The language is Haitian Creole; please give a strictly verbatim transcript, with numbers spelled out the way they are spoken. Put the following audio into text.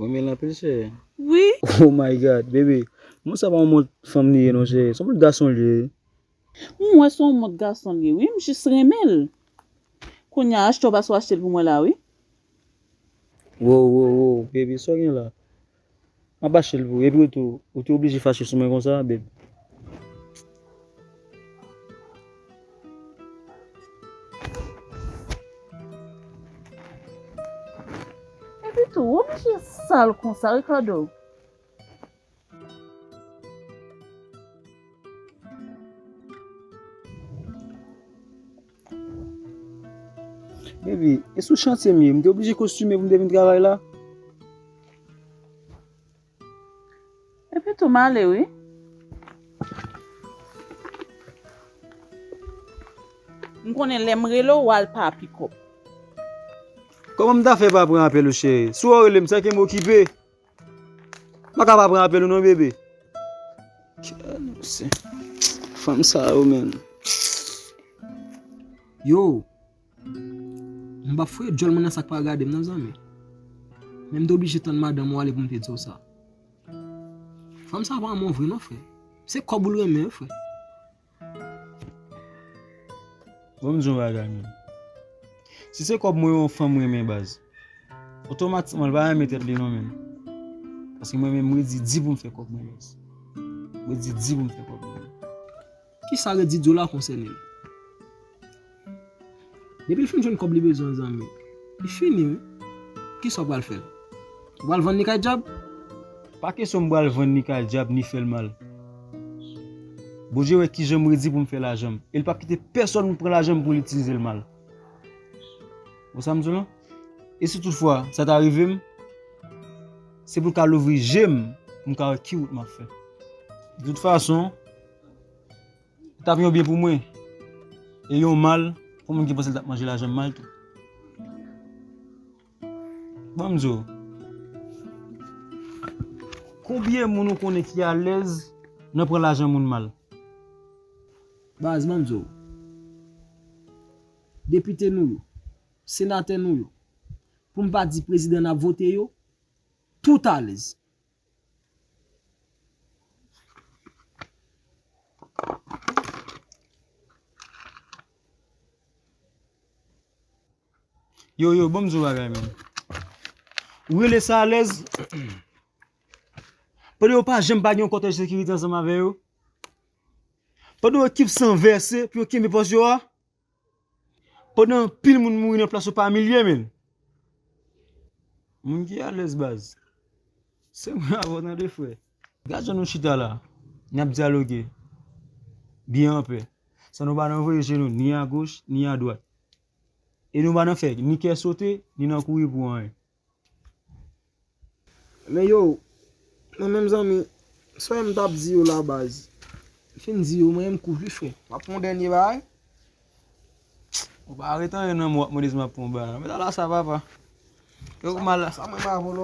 Wi, men l anpil, cheri. Wi. Oh my God, bebe. Mwen sa pa yon mòd fanm li ye non, cheri. Se yon mòd gason li ye. Mwen wè se yon mòd gason li ye, wi. M jis renmen l. Kounye a, achte w pase w achte l pou mwen la, wi. Wo, wo, wo, bebe, sa w gen la? M ap achte l pou ou. Epi ou tou, ou te oblije fache sou mwen konsa, bebe. Epi tou, ou oblije sal konsa, Ricardo. Baby, e sou chantye m ye, m te oblije kostime pou m te vin travay la. Epi tou m ale wi. M konnen lè m rele w, w al pa pikòp. Kòman m ta fè pa pran apèl ou, cheri? Si w rele m, se ke m okipe. M pa ka pa pran apèl ou non, bebe. Fanm sa yo, menm. Yo, m p ap foure djòl mwen nan sa k pa gade m nan, zanmi. Men m te oblije tann madanm ou ale pou m te di w sa. Fanm sa pa renmen w vre non, frè. Se kòb ou l renmen wi, frè. Bon, m di yon bagay, menm. Si se kòb mwen yon fanm renmen, baz, otomatikman, l pa renmen tèt li non, menm. Paske mwen menm, m redi di pou m fè kòb mwen, baz. M redi di pou m fè kòb mwen. Kisa redi di w la konsène l? Depi l fin jwenn kòb li bezwen, zanmi, li fini, wi. Kisa w pral fè l? Ou pral vann li kay dyab? Pa kesyon m pral vann li kay dyab ni fè l mal. Bondye wè kijan m redi pou m fè lajan m. E l p ap kite pèsonn pran lajan m pou l itilize l mal. Ou sa m di w lan? E si toutfwa sa ta rive m, se pou l ka louvri je m, pou m ka wè ki wout m ap fè. De tout fason, t ap yon byen pou mwen. E yon mal pou moun ki panse l t ap manje lajan m mal tou. Ban m di w. Konbyen moun ou konnen ki alèz nan pran lajan moun mal? Baz, ban m di w. Depite nou yo, senatè nou yo, pou m pa di prezidan n ap vote yo, tout alèz. Yo, yo, ban m di w bagay, menm. Ou rele sa alèz? Pandan yo pa janm pa gen yon kòtèj sekirite ansanm avè yo? Pandan yon ekip san vèse pou yo kenbe pòs yo a? Pandan anpil moun mouri nan plas yo pa milye, menm. Moun ki alèz, baz. Se mwen avè w tande, frè. Gad jan nou chita la. N ap dyaloge. Byen anpè. San nou pa nan voye je nou ni agoch, ni adwat. E nou pa nan fè ni kè sote, ni nan kouri pou anyen. Men yo, mwen menm zanmi, sa m t ap di yo la baz. M fin di yo, mwen menm m kouri frè. M ap pran yon dènye bagay. Ou pa ret anyen nan men w ap mande si m ap pran yon bagay. Mèt ala sa papa. Yo mal. Sa mwen pa vòlò.